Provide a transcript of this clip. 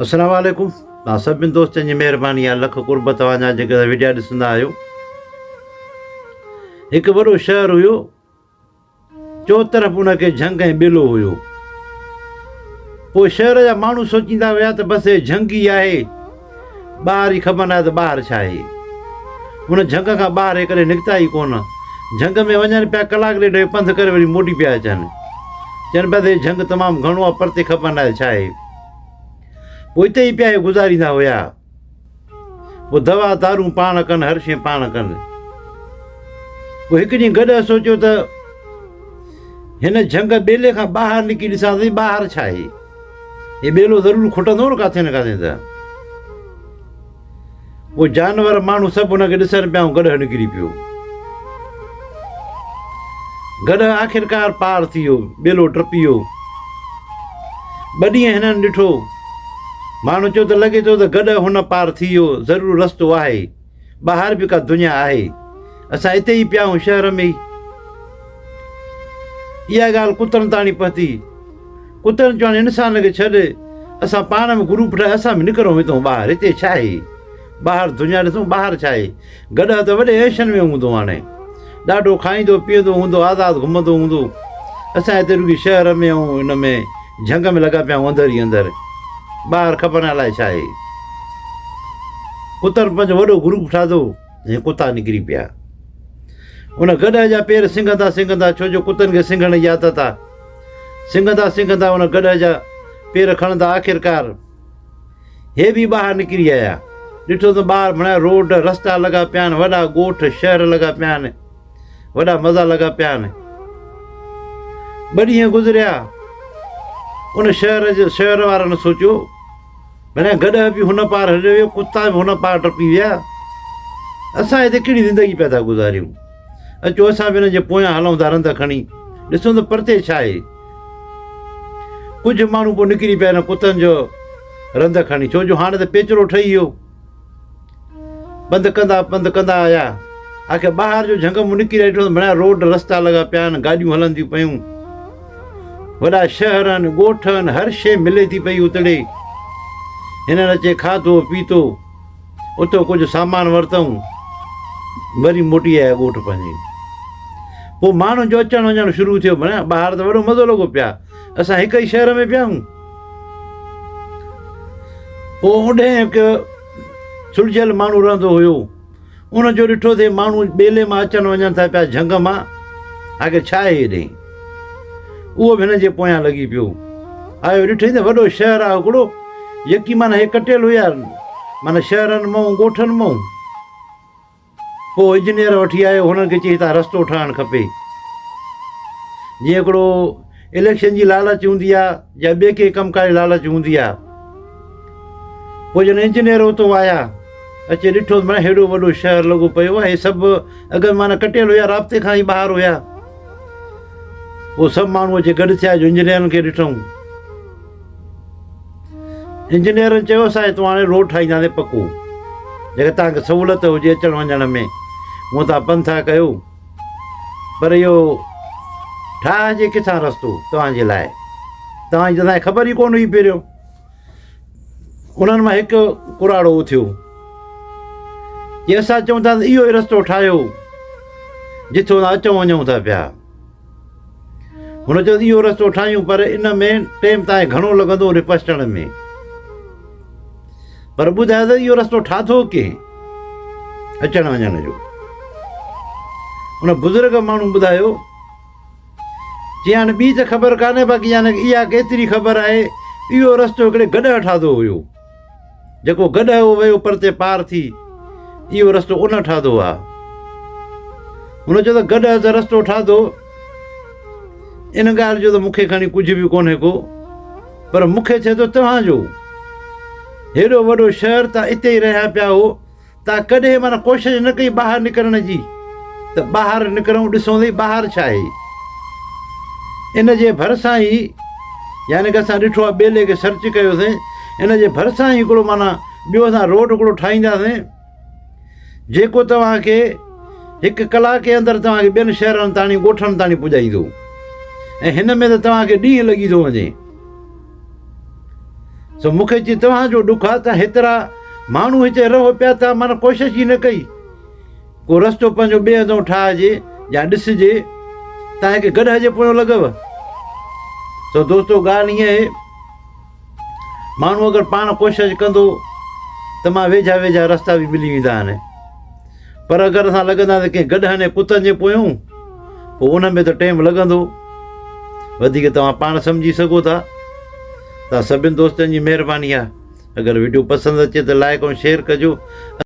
السلام عليڪم توهان سڀني دوستن جي مهرباني آهي لک قرب توهان جا جيڪي وڊيا ڏسندا آهيو هڪ وڏو شهر هيو چوطرف ان کي جهنگ ۽ ٻيلو هيو پوء شهر جا ماڻهو سوچيندا هيا ته بس هي جهنگ ئي آهي ٻاهر جي خبر ناهي ته ٻاهر ڇا آهي. ان جهنگ کان ٻاهر هي ڪڏهن نڪتا ئي ڪونه. جهنگ ۾ وڃن پيا ڪلاڪ ڏيڍ جو پنڌ ڪري وري موٽي پيا اچن. چون پيا ته هي جهنگ تمام گهڻو آهي پرتي خبر ناهي ته ڇا آهي. پوء اتي ئي پيا هي گذاريندا هيا. پوء دوا دارون پاڻ ڪن هر شيء پاڻ ڪن. پوء هڪ ڏينهن گڏهه سوچيو ته هن جهنگ ٻيلي کان ٻاهر نڪري ڏسان ته ٻاهر ڇا آهي. هي ٻيلو ضرور کٽندو نه ڪاٿي نه ڪاٿي ته. پوء جانور ماڻهو سڀ ان کي ڏسن پيا ۽ گڏهه نڪري پيو. گڏهه آخرڪار پار ٿي ويو، ٻيلو ٽپي ويو. ٻه ڏينهن هنن ڏٺو. ماڻهن چيو ته لڳي ٿو ته گڏهه هن پار ٿي ويو، ضرور رستو آهي. ٻاهر به ڪا دنيا آهي. اسان اتي ئي پيا آهيون شهر ۾ ئي. اها ڳالهه ڪتن تاڻي پهتي. ڪتن چيو هاڻي انسان کي ڇڏ، اسان پاڻ ۾ گروپ ٺاهي اسان به نڪرون هتون ٻاهر، هتي ڇا آهي؟ ٻاهر دنيا ڏسون ٻاهر ڇا آهي؟ گڏهه ته وڏي عيشن ۾ هوندو هاڻي. ڏاڍو کائيندو پيئندو هوندو، آزاد گهمندو هوندو. اسان هتي رڳي شهر ۾ ۽ ان ۾ جهنگ ۾ لڳا پيا آهيون اندر ئي اندر. ٻاهر خبر ناهي الائي ڇا آهي. ڪتن پنهنجو وڏو گروپ ٺاهيو ۽ ڪتا نڪري پيا. ان گڏهه جا پير سنگهندا سنگهندا ڇو جو ڪتن کي سنگهڻ جي عادت آ. سنگهندا سنگهندا ان گڏهه جا پير کڻندا آخرڪار هي به ٻاهر نڪري آيا. ڏٺو ته ٻاهر مڙيا روڊ رستا لڳا پيا آهن، وڏا ڳوٺ شهر لڳا پيا آهن، وڏا مزا لڳا پيا آهن. ٻه ڏينهن گذريا، ان شهر جي شهر وارن سوچيو مڙيا گڏهه به هن پار هليو ويو، ڪتا به هن پار ٽپي ويا، اسان هتي ڪهڙي زندگي پيا ٿا گذاريون. اچو اسان به انهن جي پويان هلون ٿا رند کڻي ڏسون ته پرتي ڇا آهي. ڪجهه ماڻهو پوء نڪري پيا انهن ڪتن جو رند کڻي ڇو جو هاڻي ته پيچرو ٺهي ويو. پنڌ ڪندا پنڌ ڪندا آيا. آخر ٻاهر جو جهنگ مون نڪري ڏٺو ته مڙيا روڊ رستا لڳا پيا آهن گاڏيون هلن ٿيون پيون. وڏا شهر آهن ڳوٺ آهن هر شيء ملي ٿي پئي اتڙي. هنن اچي کاڌو پيتو. اتو ڪجهه سامان ورتائون، وري موٽي آيا ڳوٺ پنهنجي. پوء ماڻهن جو اچڻ وڃڻ شروع ٿيو. ڀڻيا ٻاهر ته وڏو مزو لڳو پيا، اسان هڪ ئي شهر ۾ پيا آهيون. پوء اوڏهين هڪ سلجهيل ماڻهو رهندو هيو. ان جو ڏٺو ٿي ماڻهو ٻيلي مان اچن وڃن ٿا پيا جهنگ مان، آخر ڇا آهي هيڏهين؟ اهو به هنن جي پويان لڳي پيو. آيو ڏٺئي ته وڏو شهر آهي هڪڙو، يڪي معنيٰ هي ڪٽيل هيا، معنيٰ شهرن مئون ڳوٺن مئون. پوء انجنيئر وٺي آيو، هنن کي چيائين هتان رستو ٺاهڻ کپي. جيئن هڪڙو اليڪشن جي لالچ هوندي آهي يا ٻئي ڪنهن ڪم ڪار جي لالچ هوندي آهي. پوء جڏهن انجنيئر اتو آيا، اچي ڏٺو ته معنيٰ هيڏو وڏو شهر لڳو پيو آهي، هي سڀ اڳ ۾ معنيٰ ڪٽيل هيا، رابطي کان ئي ٻاهر هيا. پوء سڀ ماڻهو اچي گڏ ٿيا جو انجنيئرن کي ڏٺائون. انجنيئرن چيو اسان هتو هاڻي روڊ ٺاهينداسين پڪو جيڪا توهان کي سهولت هجي اچڻ وڃڻ ۾ هونء توهان پنڌ ٿا ڪيو پر اهو ٺاهجي ڪٿان رستو توهان جي لاء توهان جي اسان کي خبر ئي ڪونه هئي پهريون انهن مان هڪ ڪراڙو اٿيو جي اسان چئون ٿا ته اهو ئي رستو ٺاهيو جتو اسان اچون وڃون ٿا پيا هن چيو ته اهو رستو ٺاهيون پر ان ۾ ٽيم تائين گهڻو لڳندو ان پهچڻ ۾ پر ٻڌايو ته اهو رستو ٺاٿو ڪنهن اچڻ وڃڻ جو ان بزرگ ماڻهو ٻڌايو چي هاڻي ٻي ته خبر ڪانهي باقي يعني اها ڪيتري خبر آهي اهو رستو هڪڙي گڏهه ٺاٿو هيو جيڪو گڏهه هو ويو پرتي پار ٿي، اهو رستو ان ٺاڌو آ. هن چيو ته گڏهه ته رستو ٺاڌو، ان ڳالهه جو ته مون کي کڻي ڪجهه به ڪونهي ڪو، پر مون کي ٿئي ٿو توهان جو. هيڏو وڏو شهر تان اتي ئي رهيا پيا هو، تان ڪڏهن معنيٰ ڪوشش نه ڪئي ٻاهر نڪرڻ جي ته ٻاهر نڪرون ڏسون ته ٻاهر ڇا آهي. ان جي ڀرسان ئي يعني ڪه اسان ڏٺو آهي ٻيلي کي سرچ ڪيوسين ان جي ڀرسان ئي هڪڙو معنيٰ ٻيو اسان روڊ هڪڙو ٺاهينداسين جيڪو توهان کي هڪ ڪلاڪ جي اندر توهان کي ٻين شهرن تاڻي ڳوٺن تاڻي پڄائيندو ۽ هن ۾ ته توهان کي ڏينهن لڳي ٿو وڃي. سو مون کي چي توهان جو ڏک آ ته هيترا ماڻهو هتي رهو پيا توهان معنيٰ ڪوشش ئي نه ڪئي ڪو رستو پنهنجو ٻئي هنڌئون ٺاهجي يا ڏسجي توهان هڪ گڏهه جي پويون لڳو. سو دوستو ڳالهه ائين آهي ماڻهو اگر پاڻ ڪوشش ڪندو ته مان ويجها ويجها رستا به ملي ويندا آهن پر اگر اسان لڳنداسين ڪنهن گڏهن ۽ ڪتن جي پويون پوء ان ۾ ته ٽيم لڳندو. وڌيڪ توهان پاڻ سمجهي سگهو ٿا. توهان سڀن دوستن جي مهرباني آهي. اگر وڊيو پسند اچي ته لائڪ ۽ شيئر ڪجو.